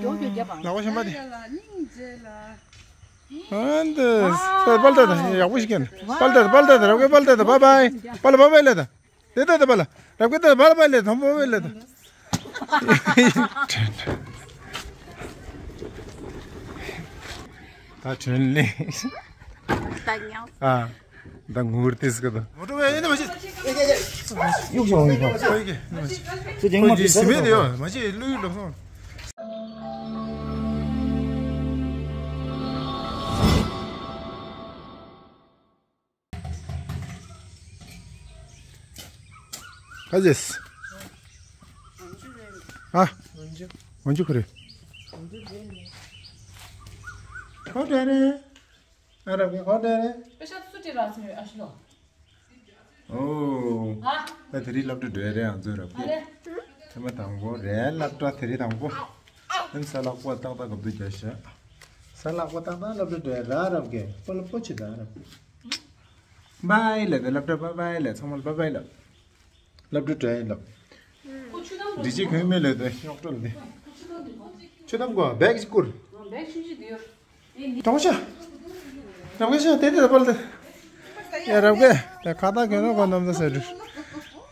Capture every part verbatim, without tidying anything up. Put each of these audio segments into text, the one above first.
ལག་པ་གཞན་པ་དེ། ཨ་འདི། པལ་པལ་ད་ད་ཡག་པོ་ཞིག་ཀྱང་། པལ་ད་ད་པལ་ད་ད་རབ་གེ་པལ་ད་ད་བཱའི་བཱའི། པལ་བཱའི་བཱའི་ལ་ད། དེ་ད་ད་པལ། རབ་གེ་ད་པལ་བཱའི་ལ་ད་བཱའི་བཱའི་ལ་ད། ད་བྱོན་ལེ། ད་ཉང་། ཨ། ད་ངུར་ཏིས་གི་ད། མོ་ཊ་ཝེ་ཡིན་ན་མ་ཤེས། ཡུག་ཤོག་ཡུག་ཤོག་ཁོ་ཡི་གི་ནི་མ་ཤེས། ཁོ་ཡི་སི་མེད་དེ་ཡོད་མ་ཤེས་ལུས་ལོག་སོང་། ག་ཟེས། ཨ། འོན་ཅུ་ཁུ་རེ། ཁོ་དེ་རེད། ཨ་རབ་གི་ཁོ་དེ་རེད། པེ་ཤ་སུ་ཏི་ར་སུ་ཨ་ཤི་ལོ། ཨོ། ཨ། ད་དེ་རིང་སློབ་གྲྭ་འགྲོ་ཡ་རེད་ཨ་ཚོ་རབ་གི། ཨ་ལེ། ཐེངས་མ་དང་པོ་རེད་སློབ་གྲྭ་དེ་རིང་དང་པོ། ཨིན་ས་ལག་པ་ཏག་ཏག་གབ་དུ་རྒྱ་ཤ། ས་ལག་པ་ཏག་ཏག་སློབ་གྲྭ་འགྲོ་ཡ་ར་རབ་གི་པོ་ལ་པོ་ཆི་ད་རབ་གི། བཱའི་ལབ་དེ་སློབ་གྲྭ་བཱའི་བཱའི་ལབ་ཚང་མ་ལ་བཱའི་བཱའི་ལབ། སློབ་གྲྭ་འགྲོ་ཡ་ལབ། འདི་ཅི་གོན་མེད་ལབ་དེ་གཡོག་སྤྲོ་ལ་དེ། ཆུ་དམ་གོ་བེག་ཅིག་བསྐུར། བེག་ཆུང་ཆུང་དེ་ཡོད། ཨེ་ནི། གྲོགས་ཤ། གྲོགས་ཤ་དེ་དེ་དེ་པལ་དེ། ཡ་རབ་གེ་ད་ཁ་བཏགས་གྱོན་ན་གོ་ནམ་ད་ཟེར་དུས།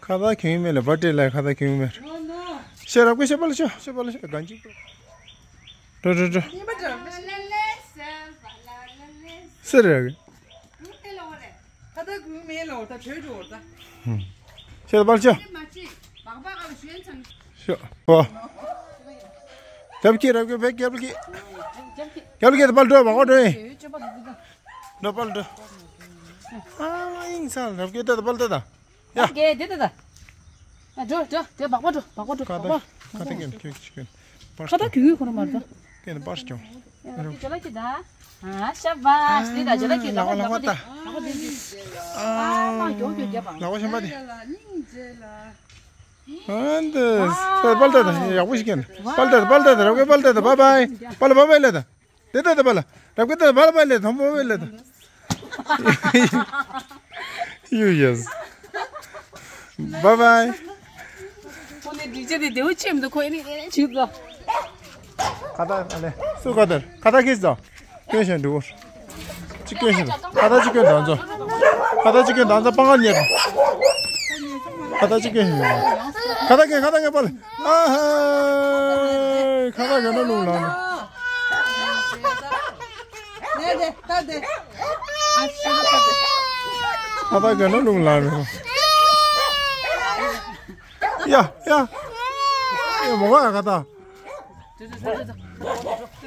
ཁ་བཏགས་གྱོན་མེད་ལ་བ་ཏྲེ་ལ་ཁ་བཏགས་གྱོན་མེད། ཤ་རབ་གེ་ཤ་པལ་ཤ་ཤ་པལ་ཤ་གང་ཅིག་འགྲོ་འགྲོ་འགྲོ། སེ་རེ་གི། ཁ་བཏགས་གྱོན་མེད་ལ་ད་བྲོས་འགྲོ་ད། ཤེས་པར་ཤོག་ཤོག་ཨོ། རྒྱབ་ཀྱི་རྒྱབ་ཀྱི་བེག་རྒྱབ་ཀྱི། རྒྱབ་ཀྱི་དེ་པལ་འགྲོ་བ་གོ་འགྲོ་ཡིན། འགྲོ་པལ་འགྲོ། ཨ་ཡིན་ས་རྒྱབ་ཀྱི་དེ་དེ་པལ་དེ་ད། ཡ། རྒྱབ་ཀྱི་དེ་དེ་ད། ཨ་འགྲོ་འགྲོ་དེ་བག་པ་འགྲོ་བག་པ་འགྲོ་ཁ་བག་པ། ཁ་ཏ་ཁ་ཏ་གན་ཁྱོད་ཀྱི་ཁྱོད། ཁ་བཏགས་གྱོན་གྱོན་ཁོ་ན་མ་རེད་ད། ཀྱེ་ནི་པར་ཀྱོང་། ཇོ་ལ་ཀྱི་ད། ཨ་ཤ་བ་ཤ་ད་ཇོ་ལ་ཀྱི་ལག་པ་ལག་པ་ལག་པ་ད། ཨ་མ་གྱོང་གྱོང་རྒྱབ་པ། ལག་པ་ཤམ་པ་དེ། ཨ་འདི། པལ་པལ་ད་ད་ཡག་པོ་ཞིག་ཀྱང་། པལ་ད་ད་པལ་ད་ད་རབ་གེ་པལ་ད་ད་བཱའི་བཱའི། པལ་བཱའི་བཱའི་ལ་ད། དེ་ལྟ་དེ་པ་ལ། རབ་གེ་ལྟ་དེ་པ་ལ་པ་ལ་དང་པོ་པ་ལ་དང་། You yes. Bye bye. ཁོ་ནི་སྒྲིག་ཆས་དེ་བདེ་བོ་ཆེ་མི་འདུག་ཁོ་ཨེ་ནི་ཨེ་ནི་བྱུག་ཙོ། ཁ་བཏགས་ཨ་ལེ། སུ་ཁ་བཏགས་ཁ་བཏགས་ཁྱེར་ཙོ། སྐྱོན་བཞིན་འདུག་ཅི་སྐྱོན་བཞིན། ཁ་བཏགས་ཅི་སྐྱོན་དང་ཙོ། ཁ་བཏགས་ཅི་སྐྱོན་དང་ཙོ་པང་ཁ་ཉེར། ཁ་བཏགས་ཅི་སྐྱོན་བཞིན། ཁ་བཏགས་ཁྱེར་ཁ་བཏགས་ཁྱེར་པ་ལ། ཨ་ཧ། ཁ་བཏགས་ཁྱེར་ན་རླུང་ལངས་ནས། ཁ་བཏགས་གྱོན་ན་རླུང་ལངས་རེད། ཡ་ཡ། ཡ་མོ་ག་ཡ་ཁ་བཏགས།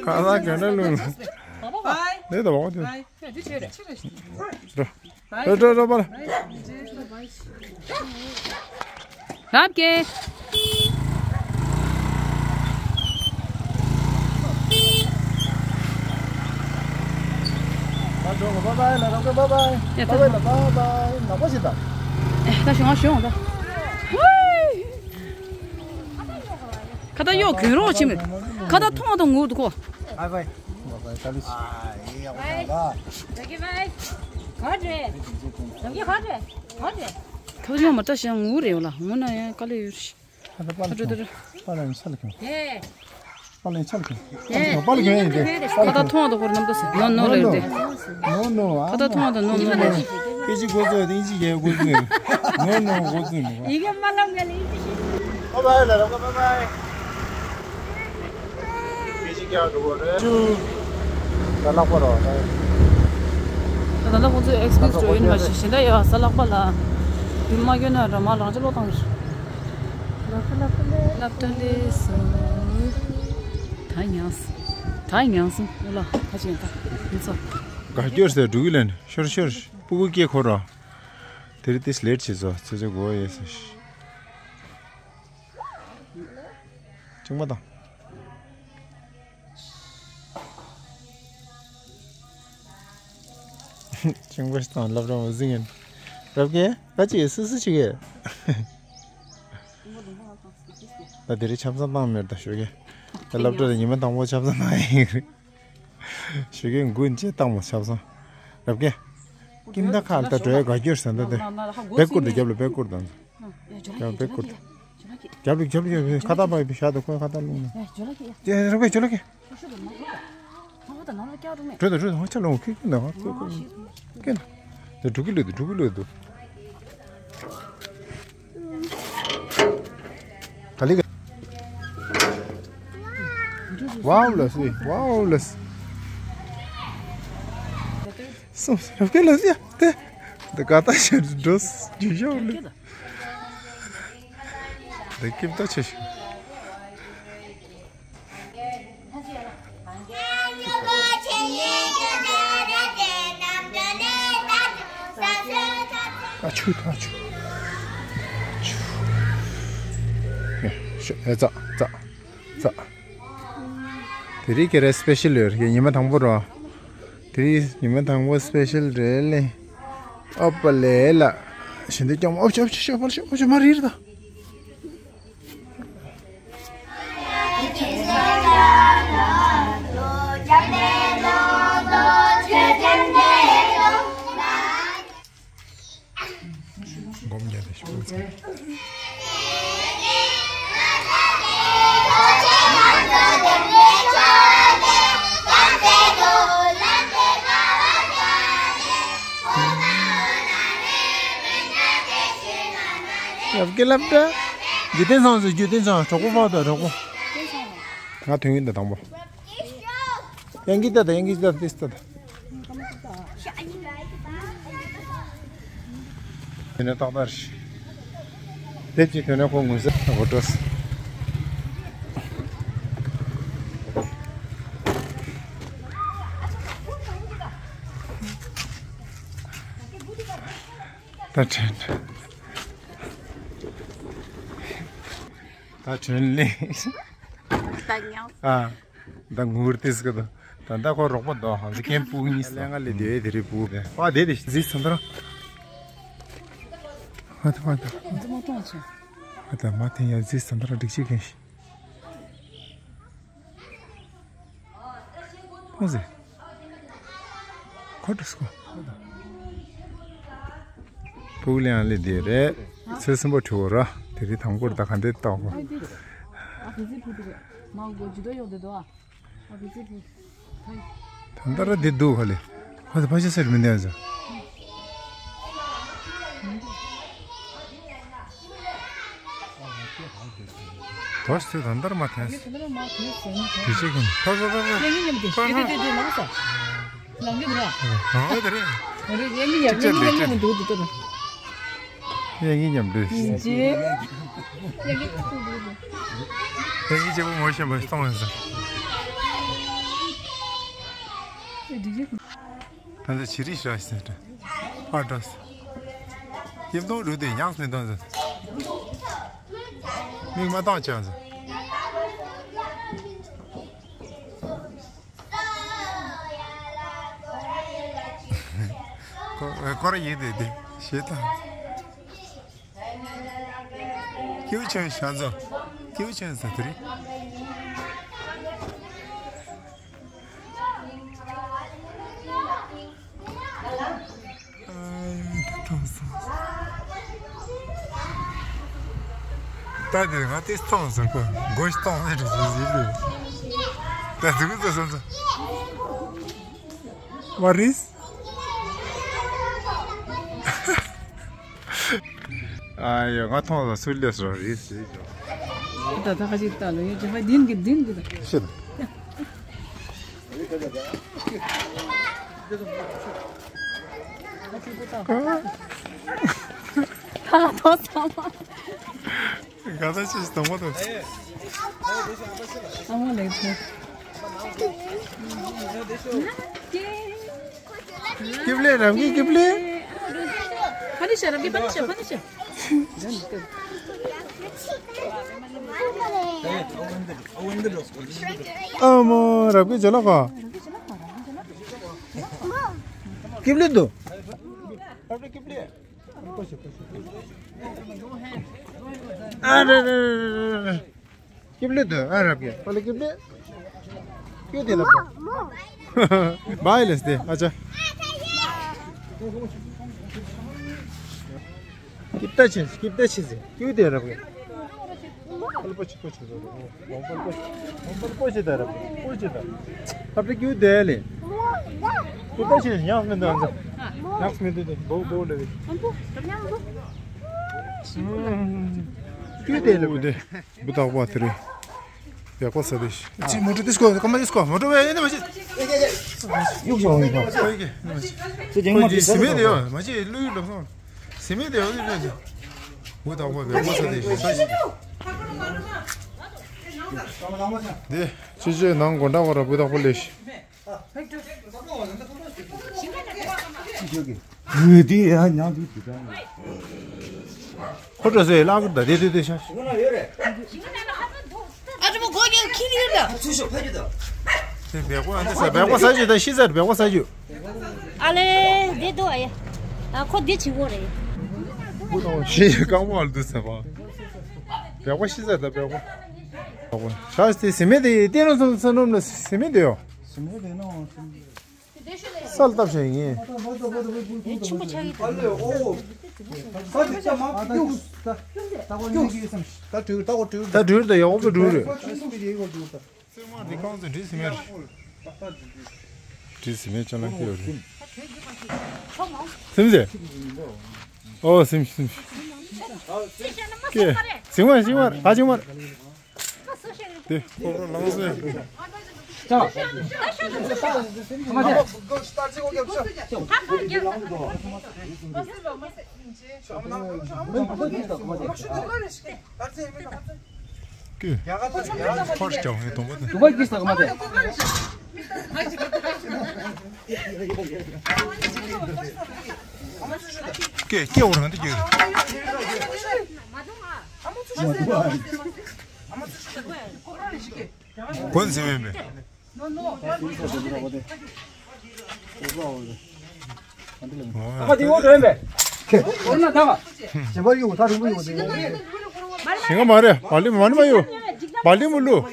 ཁ་བཏགས་གྱོན་ན་རླུང་ལངས། འདི་ད་བ་འདི། འགྲོ་འགྲོ་འགྲོ་པ་ལ། ལབ་ཀྱེ། ཡ་ད། ད་ཞུ་ང་ཞུ་ད། ཁ་བཏགས་གཡོག་གྱོན་རོགས་བྱེད་མི། ཁ་བཏགས་མཐོང་བ་དང་ངུ་འདུག་གོ། ཁ་བཏགས་གཡོག་མ་བཀྲ་ཤིས་ངུ་རེད་ལ་ངུ་ན་ཡང་དཀའ་ལས་ཡོད་རེད། ཨ་ད་པཱ་ལགས་ཁྱོད། པཱ་ལགས་ཡིན་ས་ལ་ཁྱོད། པཱ་ལགས་ཡིན་ས་ལ་ཁྱོད། པཱ་ལགས་ཡིན་ས་ལ་ཁྱོད། པཱ་ལགས་ཁྱོད་ཡིན་ཏེ། ཁ་བཏགས་མཐོང་བ་དང་ཁོ་རང་རྣམ་ཐར་ཟེར། ནོ་ནོ་ལབ་ཏེ། ནོ་ནོ། ཁ་བཏགས་མཐོང་བ་དང་ནོ་ནོ་ལབ་ཏེ། ཨིན་ཇི་འགོ་བཙུགས་ཏེ་ཨིན་ཇི་རྒྱལ་འགོ་བཙུགས། ནོ་ནོ་འགོ་བཙུགས་ནོ། ཡི་གེ་མ་ལབ་ངས་ལ་ཨིན་ཇི་ཤེས། པཱ་ལགས་ལ་རོགས་པ་པཱ་ལགས། ད་ལག་པ་རོ། ད་ལྟ་ཁོང་ཚོས་ཨེག་སི་ཀིའུ་སི་འགྲོ་ཡིན་མ་ཤེས་གཞན་དག་ཡ་ས་ལག་པ་ལ་ཡུན་མ་སྐྱོན་ན་ར་མ་ལག་ཅི་ལོ་བཏང་ཡོད། ལབ་ད་ལེ་སོ། ད་ཉངས། ད་ཉངས་སོང་ཨོ་ལ་ཁ་ཅན་ད་མི་ཚོ། དགའ་སྐྱོར་ཟེར་འགྲོ་གི་ལན་ཤོར་ཤོར་སྤུ་གུ་སྐྱེ་འཁོར་རོ། དེ་རིང་ཏིས་ལེད་བྱེད་ཚོ་ཚེ་ཚེ་གོ་ཡེ་ཟེར། ཅིང་མ་དང་། ཅིང་མ་དང་སློབ་གྲྭ་མ་ཟིན་ཡིན། རབ་གེ་ད་ཅི་སུ་སུ་ཅིག་གེ། ད་དེ་རིང་ཆབ་གསང་བཏང་མེད་ད་ཞོགས་གེ། ད་སློབ་གྲྭ་ལ་ཉི་མ་དང་པོ་ཆབ་གསང་གནང་ཡིན། ཞོགས་གེ་འགུལ་འཇེ་བཏང་མོ་ཆབ་གསང་། རབ་གེ། ཀིམ་ད་ཁ་ལ་ད་འགྲོ་ཡ་དགའ་སྐྱོར་ཟེར་ད་དེ། བེག་བསྐུར་ད་རྒྱབ་ལ་བེག་བསྐུར་ད། ཡང་བེག་བསྐུར་ད། རྒྱབ་ལུགས་རྒྱབ་ལུགས་རྒྱབ་ལུགས་ཁ་བཏགས་པ་ཡི་བཞག་ཏུ་ཁོའི་ཁ་བཏགས་ལུང་ནས། ཨེ་ཇོ་ལ་ཁྱེད་ཡ། ཏེ་རོགས་པས་ཇོ་ལ་ཁྱེད། ཁོ་ཤུ་དང་ནང་ལོགས་ཀྱང་རུང་མེད། འགྲོ་དང་འགྲོ་དང་ཧོ་ཆ་ལོང་ཁྱེད་ཁྱེད་ནང་ཧོ་ཁྱེད་ཁྱེད་ཁྱེད་ནང་། ཏེ་འགྲོ་གི་ལོས་དུ་འགྲོ་གི་ལོས་དུ། ག་ལི་ག་ཝའོ་ལ་སི། ཝའོ་ལ་སི། སོ་རབ་ཀེ་ལ་སི་ཡ་ཏེ། ཏེ་ག་ད་ཤ་འགྲོ་སི་ཇུ་ཤའོ་ལི། ཏེ་ཀིབ་ད་ཆེ་ཤི། ཨ་ཆུ་ཐོ་ཨ་ཆུ། ཆུ། ཨེ་ཙག་ཙག་ཙག། དེ་རིང་ཁྱེད་རང་སི་པེ་ཤལ་ཡོད་རེད། ཉི་མ་དང་པོ་རོ། དེ་རིང་ཉི་མ་དང་པོ་སི་པེ་ཤལ་རེད་ལེ། ཨོ་པ་ལེ་ལ། ཞིང་འདི་སྐྱོང་ཨོ་ཆུ་ཨོ་ཆུ་ཨོ་ཆུ་ཨོ་ཆུ་མ་རིལ་ད། སྒོམ་རྒྱག་དེ་ཤོག་ཚེ། ཡབ་ཀེ་ལབ་ད། རྒྱུ་རྟེན་ཚང་ཟེར་རྒྱུ་རྟེན་ཚང་གྲོགས་པོ་ཕག་ད་གྲོགས་པོ། ང་ཐོན་གྱིན་ད་དང་པོ། ཡང་གི་ད་ད་ཡང་གི་ད་ཏིས་ད་ད། དེ་ནས་ཏག་ཏག་རེད། དེབ་ཅིག་ཐོན་ན་ཁོ་ངོས་ཟེར་ཁོ་འགྲོ་སི། ད་དྲན། ད་དྲན་ལེ། ད་ཉོ། ཨ། ད་ངུར་ཏེ་སྐད་དོ། ད་ད་ཁོ་རོགས་པ་དོ་ཧང་ཟི་ཁེན་པུ་གཉིས་ལས་ང་ལས་དེ་དེ་རེད་པུ། ཨ་དེ་དེ་ཟི་སམ་ད་ར། ཨ་ད་ཨ་ད། ཨ་ད་མ་ཐེན་ཡ་ཟི་སམ་ད་ར་འགྲིག་ཅིག་ཁེན་ཤི། ཕོང་ཟེ། ཁོ་ཏུ་སྐོ། ཕུག་ལེང་ལེ་དེ་རེད། ཚེ་སྲིན་པོ་ཁྲི་བོ་ར། དེ་རིང་དང་པོར་ད་ག་འདྲས་བཏང་གོ། ཨ་ཕི་ཟི་ཕུ་དེ་རེད། མ་གོ་ཇི་ལྟར་ཡོང་དེ་དོ་ཨ། ཨ་ཕི་ཟི་ཕུ། ད་ལྟ་ར་དེ་འདུག་ག་ལེ། ཁོ་ཚོ་ཕ་ཤ་ཟེར་མི་འདུག་ཨ་ཟེར། དོ་ཤི་ད་འདར་མ་ཐེན། དེ་ཅིག་གིན། ཐོ་ཐོ་ཐོ་ཐོ། ཡ་ཡིན་མཉམ་དུ་ཡ་ཡིན་མཉམ་དུ་ལངས་ས། ལངས་གི་ར། ཨ་དེ་རེད། ཡ་ཡིན་མཉམ་དུ་དུ་དུ། ཡ་ཡིན་མཉམ་དུ། ཡ་ཡིན་མཉམ་དུ། ཡ་ཡིན་ཅེ་བོ་ངོ་ཤེས་པ་སྟོང་ཡིན་ས། ད་ལྟ་ཇི་རིགས་ཤོག་ཟེར་ཏེ། ཨ་འགྲོ་ཟེར། ཡིབ་གཏོང་རུ་དེ་ཡང་སེ་གཏོང་ཟེར། མིག་མ་གཏོང་ཅང་ཟེར། ཁོ་ཁོ་ར་ཡིན་དེ་དེ་ཞེ་ད། ཀེའུ་ཆེན་ཤ་ཚ། ཀེའུ་ཆེན་ཟེར་དེ་རེད། ད་དེ་ང་དེ་སྟོང་ཟེར་གོ། མགོ་སྟོང་ཟེར་ཟེར་ཟེར་ལུས། ད་དེ་གུ་ད་སོང་ཚ། What is? ཨ་ཡ། ང་མཐོང་ལ་སུ་ལས་སོ་རེད་ཟེར། ད་ད་ཁ་ཅིག་ལྟ་ལ་ཡོད་ཅེ་ཧ་དིན་གི་དིན་གི་ད། ཤི་ད། ཁ་ལ་ཐོག་ཚང་མ། ག་ས་ཆེ་ཞིག་དང་པོ་དང་། ཨ་མ་ལེགས་ཐོག་སྐྱིབ་ལེ་རང་གི་སྐྱིབ་ལེ། ཕ་ནི་ཤ་རང་གི་ཕ་ནི་ཤ་ཕ་ནི་ཤ། ཨ་མ་རབ་གི་ཇོ་ལགས་ག་སྐྱིབ་ལེ་འདུག་རབ་གི་སྐྱིབ་ལེ། ཨ་རེ་རེ་རེ་རེ། སྐྱིབ་ལེ་དུ་ཨ་རབ་ཀྱི་པ་ལེ་སྐྱིབ་ལེ། ཀྱུ་དེ་ལ་པ། བའི་ལེ་སྟེ་ཨ་ཅག་སྐྱིབ་ལྟ་ཆེ་སྐྱིབ་ལྟ་ཆེ་ཟེ་ཀྱུ་དེ་རབ་ཀྱི། པལ་པོ་ཆི་པོ་ཆི་ཟེར་རོ། པལ་པོ་ཆི། པལ་པོ་ཆི་ད་ར། པོ་ཆི་ད། ཐབ་རི་ཀྱུ་དེ་ལེ། ཀུ་ཏ་ཆི་ཉག་མི་འདུག་ཨང་། ཉག་མི་འདུག་དེ། བོ་བོ་ལེ། ཀྱུ་དེ་ལེ། བུ་དག་པ་དེ་རེད། བེག་པ་ཟ་དེ་ཤི། ཅི་མོ་ཊ་དེ་སྐོ་ཀ་མ་དེ་སྐོ་མོ་ཊ་བས་ཡིན་ན་མ་ཤི། ཡུག་ཞོག་ཡིན་ཁོ། ཁོ་ཡི་གེ་ཡིན་ན་མ་ཤི། ཁོ་ཡི་ཟི་མེད་དེ་ཡོད་མ་ཤི་ལུས་ལོག་སོང་། ཟི་མེད་དེ་ཡོད་དེ་ཡོད། བུ་དག་པ་བེག་པ་ཟ་དེ་ཤི་ས་ཤི། དེ་ཅི་ཅི་ནང་དགོན་གྲྭ་བ་ར་བུ་དག་པ་ལས་ཤི། ངུ་དེ་ཡང་ཉང་དུ་དུ་ད། ཁོ་འགྲོ་སའི་ལག་གི་ད་དེ་དེ་དེ་ཤ། ཨ་ཅོ་མོ་གོ་ཀྱང་ཁྱི་རིར་ལ། ཚུ་ཤོག་ཕ་ཅུ་ད། དེ་བེག་པོ་ཨ་འདི་ས་བེག་པོ་ས་ཅུ་ད་ཤི་ཟེར་བེག་པོ་ས་ཅུ། ཨ་ལེ་དེ་དོ་ཨ་ཡ། ཨ་ཁོ་དེ་ཆི་གོ་རེད། ཤི་རྐང་པོ་ཨ་ལ་དུ་ས་བ། བེག་པོ་ཤི་ཟེར་ད་བེག་པོ། ཤ་དེ་ཟི་མེད་དེ་ཏེ་རོ་སོ་སོ་ནོམ་ལ་ཟི་མེད་དེ་ཡོ། ཟི་མེད་དེ་ནོ། སལ་བཏབ་བྱས་ཡིན། ཆུང་པོ་ཆགས་ཀྱི་འདུག་ད་འགྲུལ་ད་ཡག་པོ་འགྲུལ་རེད། སེར་མ་འདི་གང་ཚོད་འདྲིས་ཟིན་མེད་རེད། འདྲིས་ཟིན་མེད་ཅང་ལ་ཁེལ་རེད། སིམ་ཟེ། ཨོ་སིམ་སིམ། ཀེ། ཟིང་མ་ཟིང་མ་ད་ཟིང་མ། དེ། ཁོ་རང་ལངས་སོང་། ཀི། ཁོར་ཅང་ཧེ་དོང་པ་དེ། དུ་བ་གིས་ད་ག་མ་དེ། ཀི་ཀི་འོ་རང་དེ་ཀི། གོན་ཟེར་བས་མེད། ཨ་མ་དེ་འོ་འདྲ་ཡིན་པས། འོ་ན་ད་བ། ཞེན་པ་ཡོད་ད་རིང་པོ་ཡོད་དེ། ཞེན་པ་མ་རེད་བ་ལི་མ་ནི་མ་ཡོད། བ་ལི་མུ་ལུ། ཨ།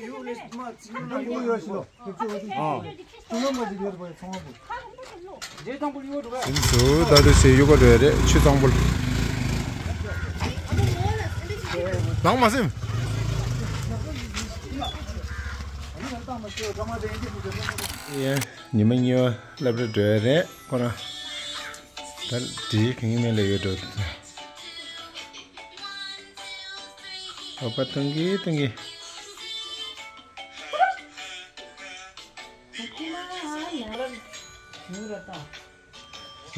སིམ་སུ་ད་དུ་སེ་ཡུ་ག་རེ་རེ་ཆུ་གཙང་པོ། ལང་མ་སིམ། ཡེ་ཉི་མ་གཉིས་པ་སླེབས་རེ་འགྲོ་ཡ་རེད་ཁོ་རང་། ད་དེའི་གང་ཡིན་མིན་ལ་ཡོད་འགྲོ། ཨོ་པ་ཏང་གི་ཏང་གི།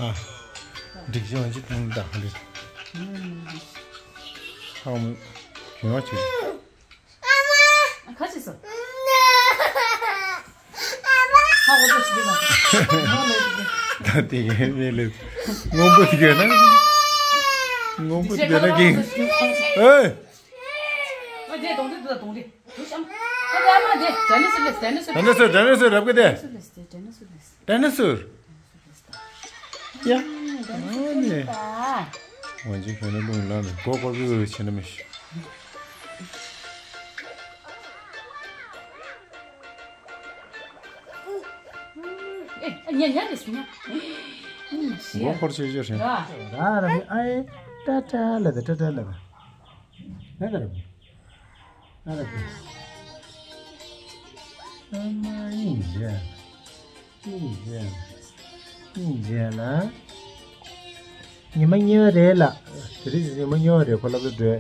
ཨ། འགྲིག་ཆེ་བ་ཅིག་མཐོང་ད་ཧ་ལས། ཧ་མོ་གྱོན་བ་ཆེ། ཁ་ཆེ་སོ། ཧ་འོ་ཚོ་ཞིག་ད་དེ་གའི་མེ་ལེ། སྔོན་པོ་དེ་གའི་ན། སྔོན་པོ་དེ་གའི་ན་གིན། ཨེ། ཨ་དེ་གདོང་དེ་དེ་གདོང་དེ། དེ་ཤམ། ཨ་དེ་ཨ་མ་དེ་ཌའི་ནོ་སོར་ལས་ཌའི་ནོ་སོར། ཌའི་ནོ་སོར་ཌའི་ནོ་སོར་རབ་གི་དེ། ཌའི་ནོ་སོར་ལས། ཌའི་ནོ་སོར། ཡ། ཨ་ནི། ཝང་ཅིན་ཁྱོད་ནི་རླུང་ལངས་ནས་མགོ་སྐོར་གི་བྱེད་ན་མི་ཤེས། ཨེ་ཉ་ཉ་རེད་ཟེར་ཉ། མགོ་སྐོར་བྱེད་ཤོར་ཞིང་། ར་ར་མི་ཨའི་ཏྲ་ཏྲ་ལ་ད་ཏྲ་ཏྲ་ལ་ད། ད་ད་ར་མི། ཨ་ལ་ཏི། ཨ་མ་ཡིན་ཟེར། ཡིན་ཟེར། ཡིན་ཟེར་ལ། ཉི་མ་གཉིས་པ་རེད་ལ། དེ་རིང་ཉི་མ་གཉིས་པ་རེད་ཁོ་སློབ་གྲྭ་འགྲོ།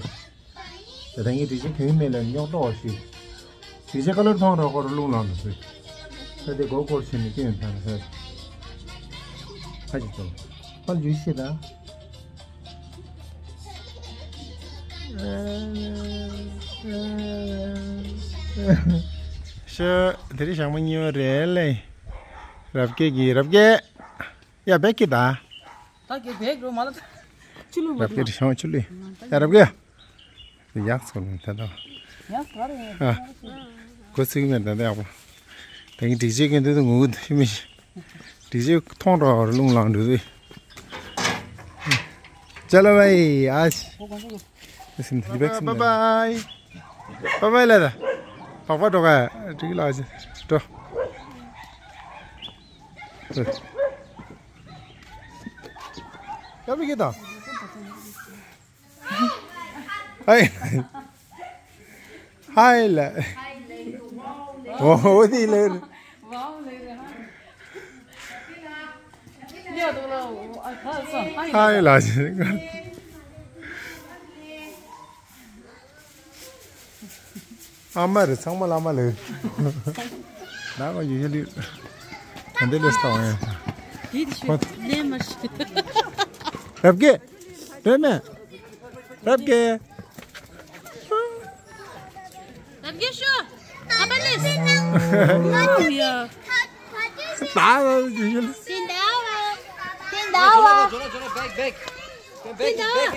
ད་ལྟ་ངས་སྒྲིག་གཞི་གྱོན་མེད་ལ་རྙོག་དྲ་ཞིག་སྒྲིག་གཞི་ཁ་ལོར་མཐོང་རོགས་ཁོ་རུ་རླུང་ལངས་འདུག་ཟེར། ད་དེ་མགོ་སྐོར་བྱས་ནས་སྐྱོན་ཐང་ཟེར། ཁ་ཅིག་ཙམ། ཕར་འཇུས་ཤེས་དང་། ཤ་དེ་རིང་ཞག་མ་གཉིས་པ་རེད་ལེ། རབ་རྒྱས་ཀྱི་རབ་རྒྱས། ཡ་བེག་གི་ད། ད་གི་བེག་རོ་མ་ལ། ཆུ་ལུ་མ་རབ་རྒྱས་ཤང་ཆུ་ལུ། ཡ་རབ་རྒྱས། ཡག་སོང་ད་ད། ཡག་ག་རེ། ཨ། གོ་ཚིག་མེད་ད་ད་ཡག་པོ། ད་གི་སྒྲིག་གཞི་གི་འདི་ད་ངུ་གི་འདི་མི། སྒྲིག་གཞི་མཐོང་ར་རླུང་ལངས་འགྲོ་ཟེར། ཅ་ལ་བའི་ཨ་ཤི། སིམ་ཐི་བེག་སིམ། Bye bye. Bye bye ལ་ད། བག་བག་འགྲོ་ག་འགྲིག་ལ་ཨ་ཤི། འགྲོ། ཡ་མི་གི་ད། ཨའི། ཧའི་ལ། ཨོ་དེ་ལ། ཧའི་ལ། ཨ་མ་རེད། ཚང་མ་ལ་ཨ་མ་ལ། ན་ག་ཡོད་ཡོད་ལུས། ད་འདི་ལས་སྟོང་ཡ། དེ་དེ་ཤོད་ལན་མ་ཤི། རབ་རྒྱས། རེད་མེད། རབ་རྒྱས། རབ་རྒྱས་ཤོད། ཨ་པ་ལེས། ཨོ་ཡ། ད་ལ་ཡོད་ཡོད་ལུས། དེ་འདྲ་བ། དེ་འདྲ་བ།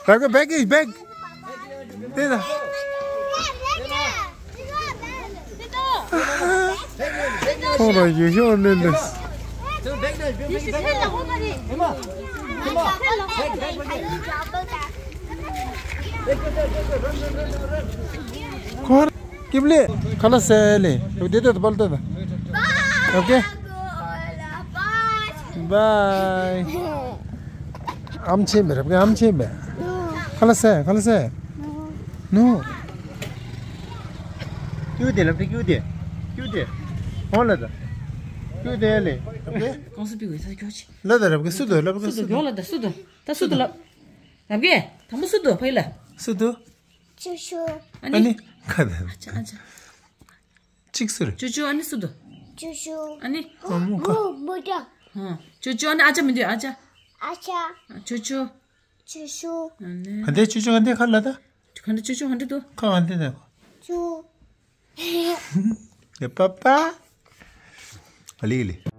Back, back. Back, back. Back, back. Back, back. ཁོང་རང་ཡུལ་ཤོག་ནས་ནས། ཁོང་ཀིབ་ལེ་ཁ་ལ་སེ་ལེ་རུ་དེ་དེ་དུ་པལ་དེ་དུ། ཨོ་ཀེ། བའི། ཨམ་ཆེན་མེ་རབ་ཀེ་ཨམ་ཆེན་མེ། ཁ་ལ་སེ་ཁ་ལ་སེ། ནུ། ཀྱུ་དེ་ལབ་ཏེ་ཀྱུ་དེ། ཀྱུ་དེ། ཧོན་ལ་ད། ཀྱུ་དེ་ལེ། རབ་ཀེ། གང་སུ་པི་ཝེ་ས་ཁྱོ་ཆི། ལ་ད་རབ་ཀེ་སུ་དུ་ལབ་ཀེ་སུ་སུ་དུ་དུ། གྱོ་ལ་ད་སུ་དུ། ད་སུ་དུ་ལབ། རབ་ཀེ། དང་པོ་སུ་དུ་ཕའི་ལ། སུ་དུ། ཅུ་ཅུ། ཨ་ནི། ཨ་ནི། ཁ་ད། ཨ་ཅ་ཨ་ཅ། ཅིག་ཟེར། ཅུ་ཅུ་ཨ་ནི་སུ་དུ། ཅུ་ཅུ། ཨ་ནི། ཨ་མོ་ཁ། མོ་མོ་ཏ། ཧ། ཅུ་ཅུ་ཨ་ནི་ཨ་ཅག་མི་འདུག་ཨ་ཅག་ཨ་ཅག་ཅུ་ཅུ། ཅུ་ཅུ། ཨ་ནི། ག་འདྲ་ཅུ་ཅུ་ག་འདྲ་ཁ་ལ་ད། ག་འདྲ་ཅུ་ཅུ་ག་འདྲ་འདུག་ཁ་ག་འདྲ་ད། ཅུ། ལེ་པ་པ། ཨ་ལི་ལི།